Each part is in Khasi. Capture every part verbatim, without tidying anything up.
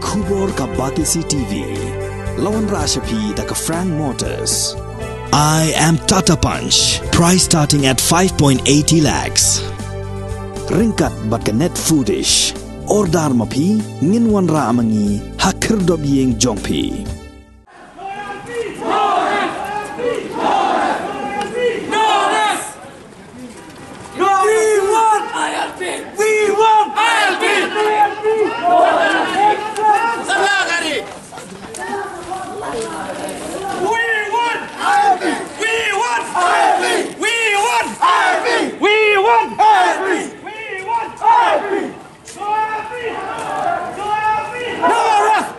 Khubor ka Batesi T V. La wanrah sha phi da ka Frank Motors. I am Tata Punch. Price starting at five point eighty lakhs. Ryngkat bad ka Net Foodish. Order ma phi, ngin wanrah ma ngi ha khyrdop ïing jong phi. We want I L P! We want I L P! Salagari! We want I L P! We want I L P! We want I L P! We want I L P! We want I L P! No I L P! No I L P! No arrest!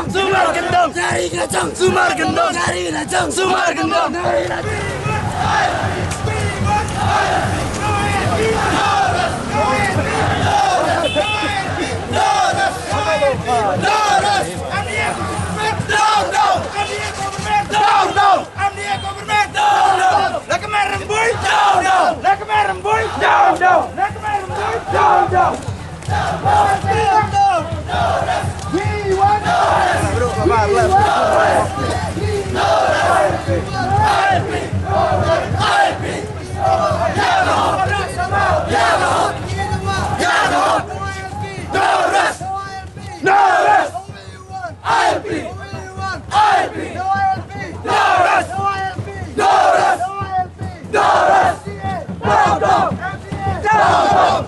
Sumar kendong! Sumar kendong! Sumar kendong! Down, down! Down, down! Amni government! Down, down! Down, down! We want justice! We want justice! No rest! No rest! I L P! I L P! No I L P! No rest! No I L P! No rest! No rest! Down, down! Down, down!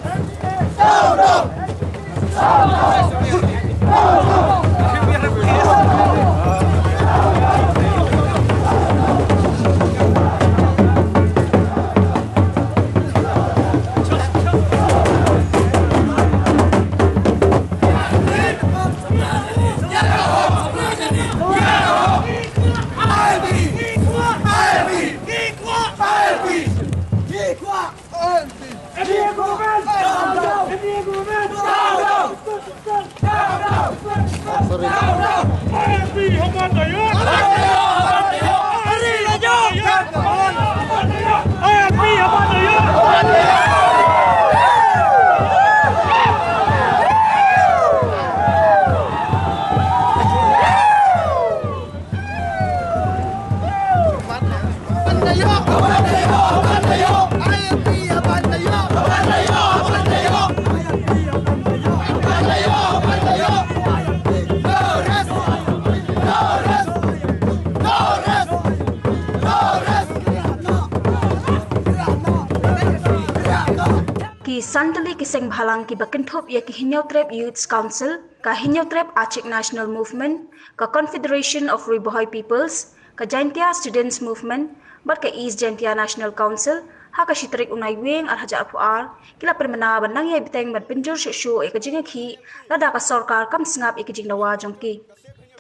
Ki san tylli ki seng bhalang kiba kynthup ïa ki Hynñiewtrep Youths Council, ka Hynñiewtrep Achik National Movement, ka Confederation of Ri Bhoi Peoples, ka Jaintia Students Movement, bad ka East Jaintia National Council, ha ka shi tarik u Naiwieng ar hajar arphew ar, ki la pynbna ban nang ïai bteng ban pynjur shuh shuh ïa ka jingïakhih, lada ka sorkar kam sngap ïa ka jingdawa jong ki.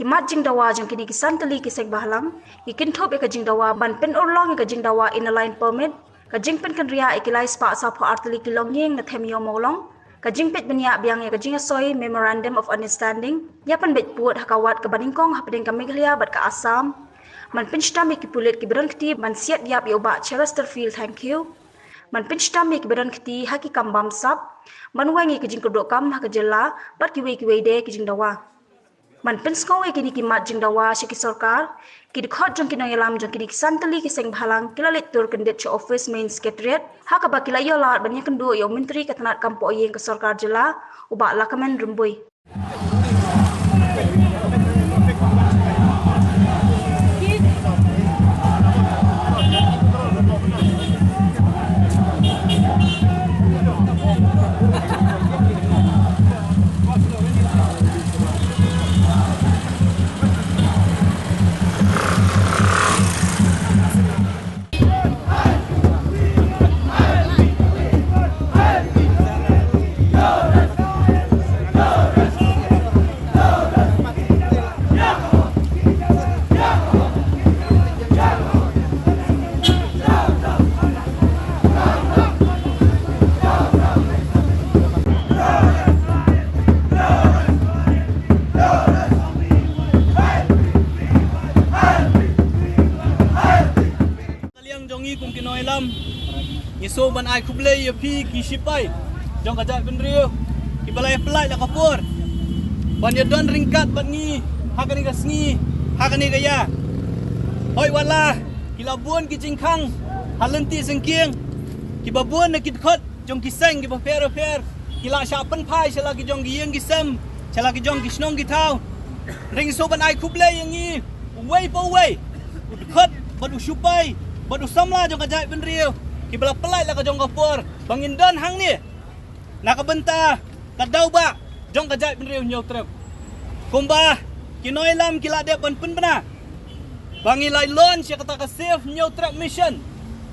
Ki mat jingdawa jong kine ki san tylli ki seng bhalang, ki kynthup ïa ka jingdawa ban pynurlong ïa ka jingdawa Inner Line Permit, ka jingpynkynriah ïa ki lai spah sawphew ar tylli ki longïing na Them Ïew Mawlong, ka jingpeit bniah biang ïa ka jingïasoi Memorandum of Understanding, ïa pynbeit pud ha ka wat kaba nyngkong hapdeng ka Meghalaya bad ka Assam, ban pynshitom ïa ki pulit kiba don kti ban siat ïap ïa u Bah Chesterfield Thangkhiew, ban pynshitom ïa kiba don kti ha ki kam bamsap, ban weng ïa ka jingkyrduh kam ha ka jylla, bad kiwei kiwei de ki jingdawa. Ban pynsngew ïa kine ki mat jingdawa sha ki sorkar, ki dkhot jong ki nongïalam jong kine ki san tylli ki seng bhalang ki la leit tur kyndit sha office Main Secretariat, ha kaba ki la ïoh lad ban ïakynduh ïa u Myntri ka tnat kam pohïing ka sorkar jylla, u Bah Lahkmen Rymbui. Tam, ngi sngewbha ban ai khublei ïa phi ki shipai jong ka jaitbynriew kiba la ïa pynlait la ka por ban ïa don ryngkat bad ngi ha kane ka sngi, ha kane ka ïa. Hoi wat la ki la bun ki jingkhang ha lynti syngkien, kiba bun na ki dkhot jong ki seng kiba pher pher ki la shah pynphai sha la ki jong ki ïing ki sem, sha la ki jong ki shnong ki thaw. Hynrei ngi sngewbha ban ai khublei ïa ngi uwei pa uwei, u dkhot bad u shipai bad u samla jong ka jaitbynriew kiba la pynlait la ka jong ka por ba ngin don hangne na ka bynta ka daw ba jong ka jaitbynriew Hynñiewtrep. Kumba ki nongïalam ki la dep ban pynbna ba ngi la launch ïa kata ka Save Hynñiewtrep Mission,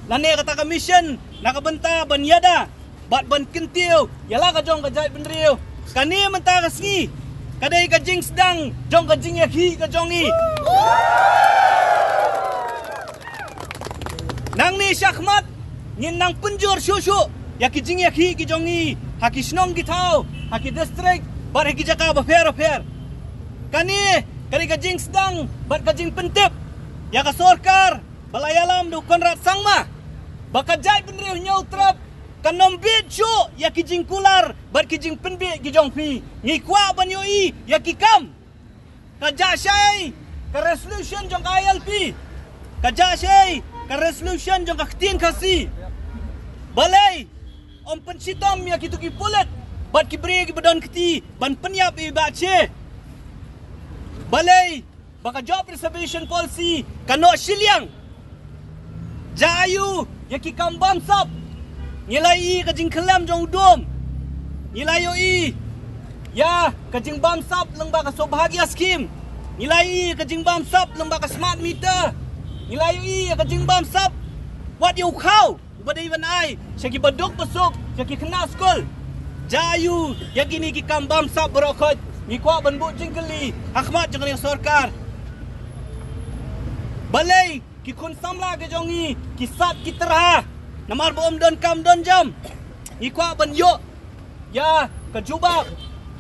lane kata ka mission na ka bynta ban ïada bad ban kyntiew ïa la ka jong ka jaitbynriew. Kane mynta ka sngi ka dei ka jingsdang jong ka jingïakhih ka jong ngi. Nangne shakhmat ngin nang pynjur shuh shuh ïa ki jingïakhih ki jong ngi ha ki shnong ki thaw, ha ki district bad ha ki jaka bapher bapher. Kane ka dei ka jingsdang bad ka jingpyntip ïa ka sorkar ba la ïalam da u Conrad Sangma ba ka jaitbynriew Hynñiewtrep kan ym bit shuh ïa ki jingkular bad ki jingpynbit ki jong phi. Ngi kwah ban ïohi ïa ki kam. Ka jah shai ka resolution jong ka I L P, ka jah shai ka resolution jong ka ktien Khasi. Balei ym pynshitom ïa kito ki pulit bad ki briew kiba don kti ban pynïap ïa i Bah Che? Balei ba ka job reservation policy ka noh shiliang? Jah aiu ïa ki kam bamsap? Ngi la ïohi ka jingkhyllem jong u Dum. Ngi la ïohi ïa ka jingbamsap lyngba ka Saubhagya scheme. Ngi la ïohi ka jingbamsap lyngba ka smart meter. Ngi la ïohi ïa ka jingbamsap wat ïa u khaw uba dei ban ai sha kiba duk ba suk, sha ki khynnah skul. Jah aiu ïa kine ki kam bamsap baroh khoit? Ngi kwah ban buh jingkylli ha khmat jong kane ka sorkar. Balei ki khun samla ki jong ngi ki sat ki tyrha namar ba ym don kam don jam? Ngi kwah ban ïoh ïa ka jubab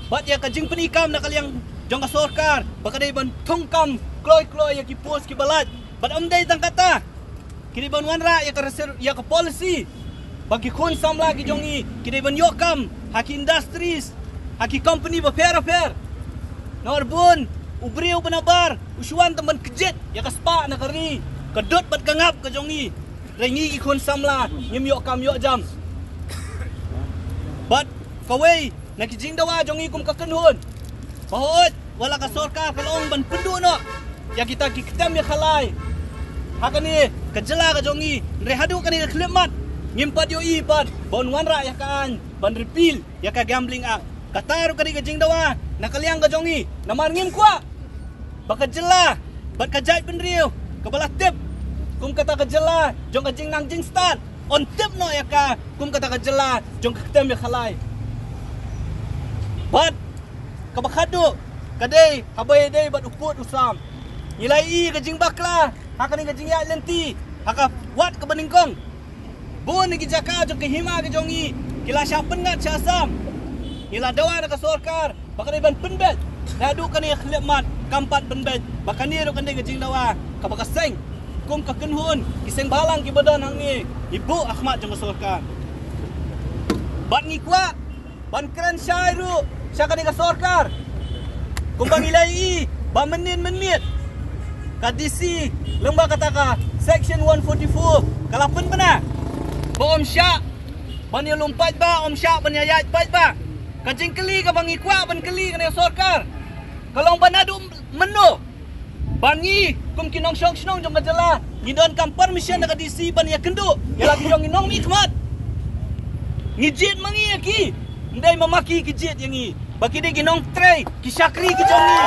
bad ïa ka jingpyni kam na ka liang jong ka sorkar ba ka dei ban thung kam kloi kloi ïa ki post kiba lait. Bad ym dei tang kata, ki dei ban wanrah ïa ka reser-, ïa ka policy ba ki khun samla ki jong ngi ki dei ban ïoh kam ha ki industries, ha ki company bapher bapher. Namar bun u briew ba nabar u shu wan tang ban kjit ïa ka spah na ka ri, ka dud bad ka ngap ka jong ngi. Hynrei ngi ki khun samla ngim ïoh kam ïoh jam. Bad kawei na ki jingdawa jong ngi kum ka kynhun, ba hooid wat la ka sorkar ka la ong ban pynduh noh ïa kita ki ktem ïa khalai ha kane ka jylla ka jong ngi, hynrei haduh kane ka khyllipmat ngim pat ïohi pat ba un wanrah ïa ka aiñ ban repeal ïa ka Gambling Act. Kata ruh ka dei ka jingdawa na ka liang ka jong ngi, namar ngim kwah ba ka jylla bad ka jaitbynriew kaba la tip kum kata ka jylla jong ka jingnang jingstad un tip noh ïa ka kum kata ka jylla jong ka ktem ïa khalai. Bad kaba khadduh ka dei haba ïadei bad u pud u sam. Ngi la ïohi ka jingbakla ha kane ka jingïaid lynti ha ka wad kaba nyngkong. Bun na ki jaka jong ka hima ka jong ngi ki la shah pynngat sha Assam. Ngi la dawa na ka sorkar ba ka dei ban pynbeit, naduh kane ka khyllipmat kam pat pynbeit. Ba kane ruh kan dei ka jingdawa kaba ka seng kum ka kynhun, ki seng bhalang kiba don hangne, ngi buh ha khmat jong ka sorkar. Bad ngi kwah ban kren shai ruh sha kane ka sorkar. Kumba ngi la ïohi ba mynnin mynmiet ka D C lyngba kata ka section one forty-four ka la pynbna ba ym shah ban ïalum paidbah, ym shah ban ïaid paidbah. Ka jingkylli kaba ngi kwah ban kylli kane ka sorkar ka long ba naduh mynno ba ngi kum ki nongshong shnong jong ka jylla ngi donkam permission na ka D C ban ïakynduh ïa la ki jong ngi nongmihkhmat? Ngi jied ma ngi ïa ki, ym dei ma ma ki ki jied ïa ngi ba ki dei ki nongtrei, ki shakri ki jong ngi.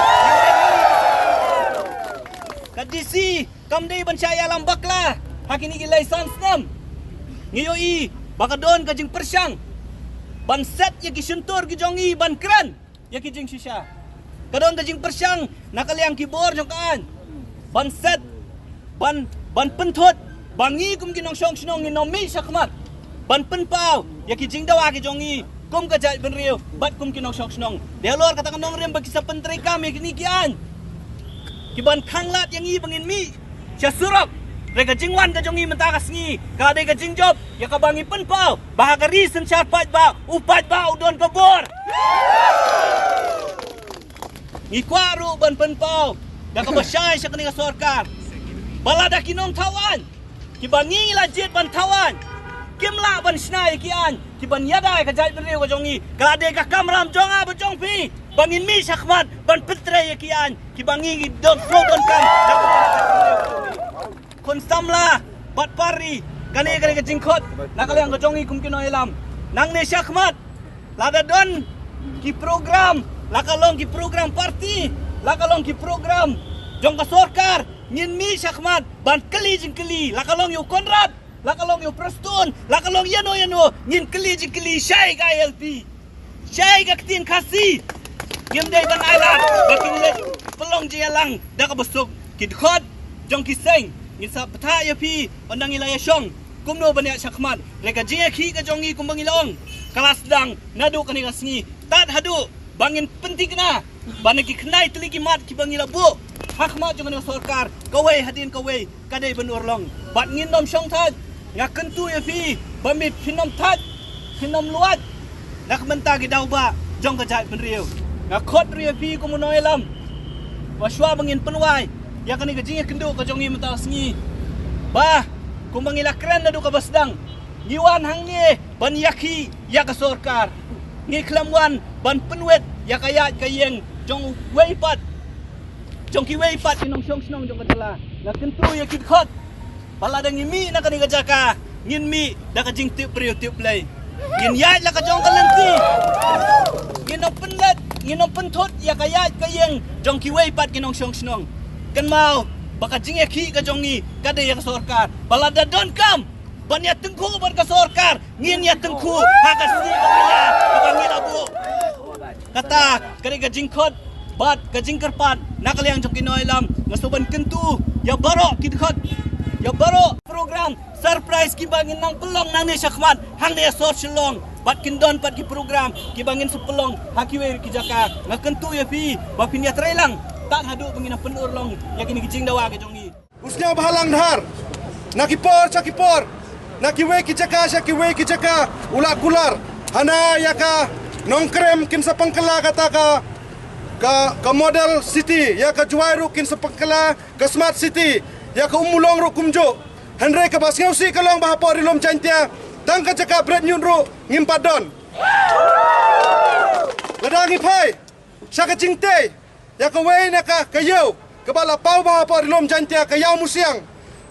Ka D C kam dei ban shah ïalam bakla ha kine ki lai san snem. Ngi ïohi ba ka don ka jingpyrshang ban set ïa ki shyntur ki jong ngi ban kren ïa ki jingshisha. Ka don ka jingpyrshang na ka liang ki bor jong ka aiñ ban set, ban, ban pynthut ba ngi kum ki nongshong shnong ngin ym mih shakhmat ban pynpaw ïa ki jingdawa ki jong ngi kum ka jaitbynriew bad kum ki nongshong shnong. Dei halor kata ka nongrim ba ki sa pyntreikam ïa kine ki aiñ ki ban khanglad ïa ngi ba ngin mih sha surok. Te ka jingwan ka jong ngi mynta ka sngi ka dei ka jingjop ïa kaba ngi pynpaw ba ha ka ri synshar paidbah, u paidbah u don ka bor. Ngi kwah ruh ban pynpaw da kaba shai sha kane ka sorkar ba lada ki nongthaw aiñ kiba ngi la jied ban thaw aiñ kim lah ban shna ïa ki aiñ kiban ïada ïa ka jaitbynriew ka jong ngi, ka dei ka kamram jong nga bad jong phi ba ngin mih shakhmat ban pyntrei ïa ki aiñ kiba ngi ngi don, sngewdonkam. Khun samla bad party, kane ka dei ka jingkhot na ka liang ka jong ngi kum ki nongïalam. Nangne shakhmat lada don ki program, la ka long ki program party, la ka long ki program jong ka sorkar, ngin mih shakhmat ban kylli jingkylli, la ka long ïa u Conrad, la ka long ïa u Prestone, la ka long ïano ïano, ngin kylli jingkylli shai ka I L P, shai ka ktien Khasi. Ngim dei ban ailad ba kin leit pynlong jingïalang da kaba suk. Ki dkhot jong ki seng ngin sa bthah ïa phi ynda ngi la ïashong kumno ban ïaid shakhmat. Re ka jingïakhih ka jong ngi kumba ngi la ong ka la sdang naduh kane ka sngi tad haduh ba ngin pynthikna ba na ki khyndai tylli ki mat kiba ngi la buh ha khmat jong kane ka sorkar, kawei hadien kawei ka dei ban urlong. Bad ngin ym shong thait. Nga kyntu ïa phi ba mut phin ym thait, phin ym luwait na ka bynta ki daw ba jong ka jaitbynriew. Nga khot ruh ïa phi kum u nongïalam ba shuwa ba ngin pynwai ïa kane ka jingïakynduh ka jong ngi mynta ka sngi, ba kumba ngi la kren naduh kaba sdang, ngi wan hangne ban ïakhih ïa ka sorkar. Ngi khlem wan ban pynwit ïa ka ïaid ka ïeng jong uwei pat jong kiwei pat ki nongshong shnong jong ka jylla. Nga kyntu ïa ki dkhot ba lada ngi mih na kane ka jaka ngin mih da ka jingtip briew tip Blei. Ngin ïaid la ka jong ka lynti. Ngin ym pynlait, ngin ym pynthut ïa ka ïaid ka ïeng jong kiwei pat ki nongshong shnong. Kynmaw ba ka jingïakhih ka jong ngi ka dei ïa ka sorkar. Ba lada donkam ban ïatyngkhuh bad ka sorkar, ngin ïatyngkhuh ha ka sngi ba ngi la, ba ngi la buh. Kata ka dei ka jingkhot bad ka jingkyrpad na ka liang jong ki nongïalam. Nga sngewbha ban kyntu ïa baroh ki dkhot, ïa baroh program surprise kiba ngin nang pynlong nangne shakhmat hangne ha sor Shillong, bad kin don pat ki program kiba ngin sa pynlong ha kiwei ki jaka. Nga kyntu ïa phi ba phin ïatreilang tad haduh ba ngin nang pynurlong ïa kine ki jingdawa ki jong ngi. U sniawbhalang dhar na ki por sha ki por, na kiwei ki jaka sha kiwei ki jaka u la kular. Hana ïa ka Nongkrem kin sa pynkylla kata ka, ka, ka model city, ïa ka Jowai ruh kin sa pynkylla ka smart city, ïa ka Ummulong ruh kumjuh. Hynrei kaba sngewsih ka long ba hapoh Ri Lum Jaiñtia tang ka jaka bret ñiut ruh ngim pat don. Lada ngi phai sha ka jingtei ïa kawei na ka, ka ïew kaba la paw bha hapoh Ri Lum Jaiñtia, ka Ïawmusiang,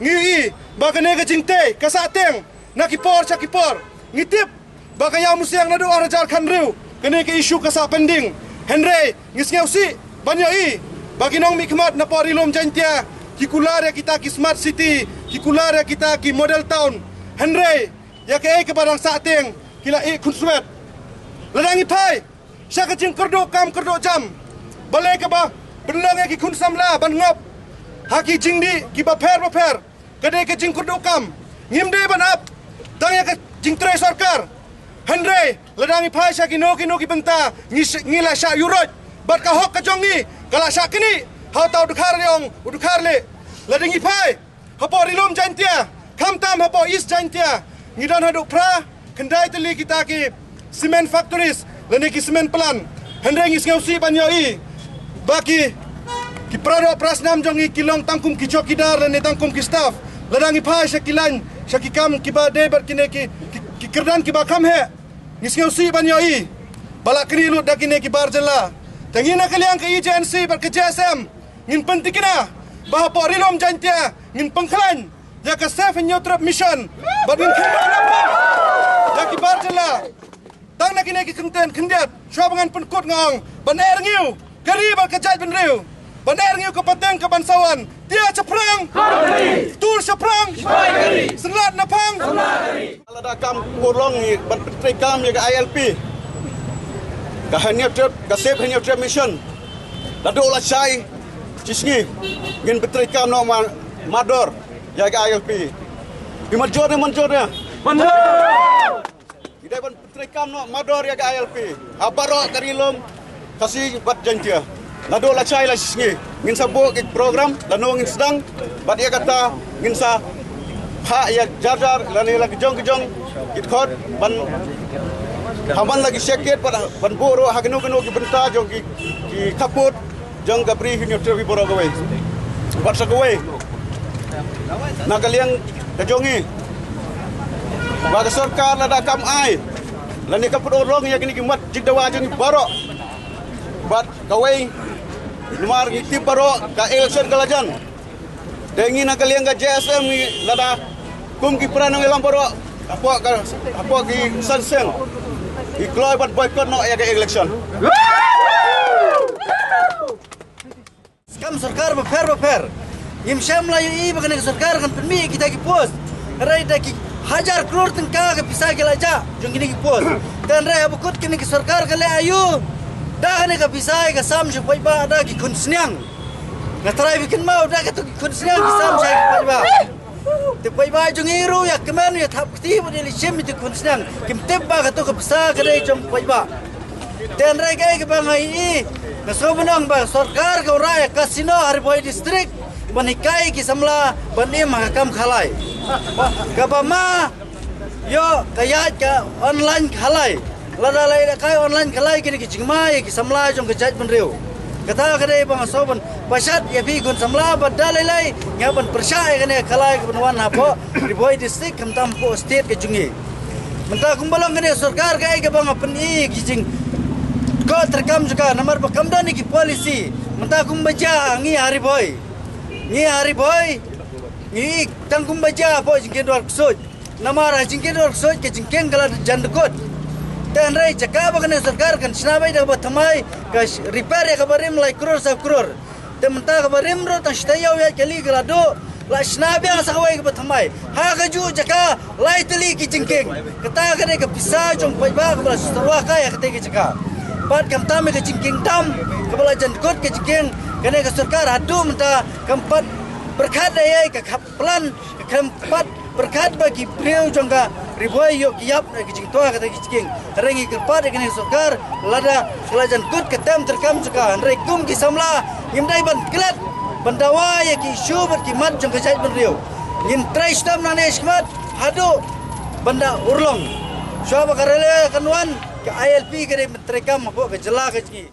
ngi ïohi ba kane ka jingtei ka sah tieng na ki por sha ki por. Ngi tip ba ka Ïawmusiang naduh ar hajar khathynriew kane ka issue ka sah pending. Hynrei ngi sngewsih ban ïohi ba ki nongmihkhmat napoh Ri Lum Jaiñtia ki kular ïa kita ki smart city, ki kular ïa kita ki model town. Hynrei ïa kaei kaba dang sah tieng ki la ïeh khunswet. Lada ngi phai sha ka jingkyrduh kam kyrduh jam, balei kaba pynlong ïa ki khun samla ban ngop ha ki jingdih kiba pher bapher? Ka dei ka jingkyrduh kam. Ngim dei ban ap tang ïa ka jingtrei sorkar. Hynrei lada ngi phai sha kino kino ki bynta, ngi sh-, ngi la shah ïuroit bad ka hok ka jong ngi ka la shah knieh ha uta u dkhar ïong u dkhar lieh. Lada ngi phai hapoh Ri Lum Jaiñtia, khamtam hapoh East Jaiñtia, ngi don haduh phra khyndai tylli kita ki cement factories lane ki cement plant. Hynrei ngi sngewsih ban ïohi ba ki, ki paradoh parasnam jong ngi ki long tang kum ki chowkidar lane tang kum ki staff. Lada ngi phai sha ki lain, sha ki kam kiba dei bad kine ki, ki, ki kyrdan kiba kham heh, ngi sngewsih ban ïohi ba la knieh lut da kine ki bar jylla. Te ngi na ka liang ka E J N C bad ka J S M ngin pynthikna ba hapoh Ri Lum Jaiñtia ngin pynkhlaiñ ïa ka Save Hynñiewtrep Mission bad ngin kynmaw na pang ïa ki bar jylla. Tang na kine ki kyntien khyndiat shuwa ba ngan pynkut nga ong, ban eh rngiew ka ri bad ka jaitbynriew, ban eh rngiew ka pateng ka ban sa wan. Tiah shaphrang, tur shaphrang, synglat na phang. Lada kam purlong ngi ban pyntreikam ïa ka I L P, ka Hynñiewtrep, ka Save Hynñiewtrep Mission. Lada u la shai shisngi ngin pyntreikam noh ma-, mardor ïa ka I L P. Ngi mynjur ne, mynjur ne? Mynjur. Ngi dei ban pyntreikam noh mardor ïa ka I L P ha baroh ka Ri Lum Khasi bad Jaiñtia. Naduh la shai la shisngi ngin sa buh ki program, lano ngin sdang, bad ïa kata ngin sa Ha ïa jar jar lane la ki jong ki jong ki khot ban haman la ki shakit ban ban buh ruh ha kino kino ki bynta jong ki ki khappud jong ka Bri Hynñiewtrep baroh kawei. Bad sa kawei na ka liang ka jong i ba ka sorkar lada kam ai lane ka pynurlong ïa kine ki mat jingdawa jong i baroh. Bad kawei namar ngi tip baroh ka election ka la jan. Te ngi na ka liang ka J S M ngi lada kum ki para nongïalam baroh hapoh ka hapoh ki san seng ngi kloi ban boycott noh ïa ka election. Skam sorkar bapher bapher ngim shym la ïohi ba kane ka sorkar kan pynmih kita ki post. Hynrei da ki hajar klur tyngka ka pisa ki la jah jong kine ki post. Te hynrei haba kut kane ka sorkar ka leh aïu da kane ka pisa ka sam sha paidbah da ki khun sniang. Nga trai ba kynmaw da kato ki khun sniang ki sam sha ki paidbah. Te paidbah jong ngi ruh ïa kmen ïa thap kti bad ïa lishim ïa ki khun sniang. Kim tip ba kato ka pisa ka dei jong paidbah. Te hynrei kaei kaba nga ïohi nga sngewbha ban ong ba sorkar ka wanrah ïa ka casino ha Ri Bhoi District ban hikai ki samla ban im ha ka kam khalai. Kaba ma ïoh ka ïaid ka online khalai. Lada la ïaid kai online khalai kine ki jingma ïa ki samla jong ka jaitbynriew. Kata ka dei ba nga sngewbha ban pashat ïa phi khun samla ba da lei lei ngi hap ban pyrshah ïa kane ka khalai kaban wan hapoh Ri Bhoi District khamtam hapoh state ka jong ngi. Mynta kumba long kane ka sorkar kaei kaba nga pyni ki jingkoh treikam jong ka namar ba kam don ïa ki policy. Mynta kumba jia ngi ha Ri Bhoi ngi ha Ri Bhoi ngi tang kumba jia hapoh jingkien dwar ksuid. Namar ha jingkien dwar ksuid ka jingkieng ka la jan dkut. Te hynrei jaka ba kane sorkar kan shna beit da kaba thymmai ka sh- repair ïa kaba rim lai klur saw klur. Te mynta kaba rim ruh tang shi taïew ïaid kali ka la duh la shna biang sa kawei kaba thymmai. Ha kajuh jaka lai tylli ki jingkieng. Kata ka dei ka pisa jong paidbah kaba la shu tyrwa kai ha katei ka jaka. Bad khamtam ïa ka jingkieng dam kaba la jan dkut ka jingkieng kane ka sorkar haduh mynta kam pat pyrkhat da ïa ka khap plan ka khlem pat pyrkhat ba ki briew jong ka Ri Bhoi ïoh ki ïap na ki jingtwa kata ki jingkieng. Hynrei ngi kyrpad ïa kane ka sorkar lada ka la jan kut ka tem treikam jong ka hynrei kum ki samla ngim dei ban klet ban dawa ïa ki issue bad ki mat jong ka jaitbynriew. Ngin trei shitom nangne shakhmat haduh ban da urlong. Shuwa ba ka rally kan wan ka I L P ka dei ban treikam hapoh ka jylla ka jong ngi.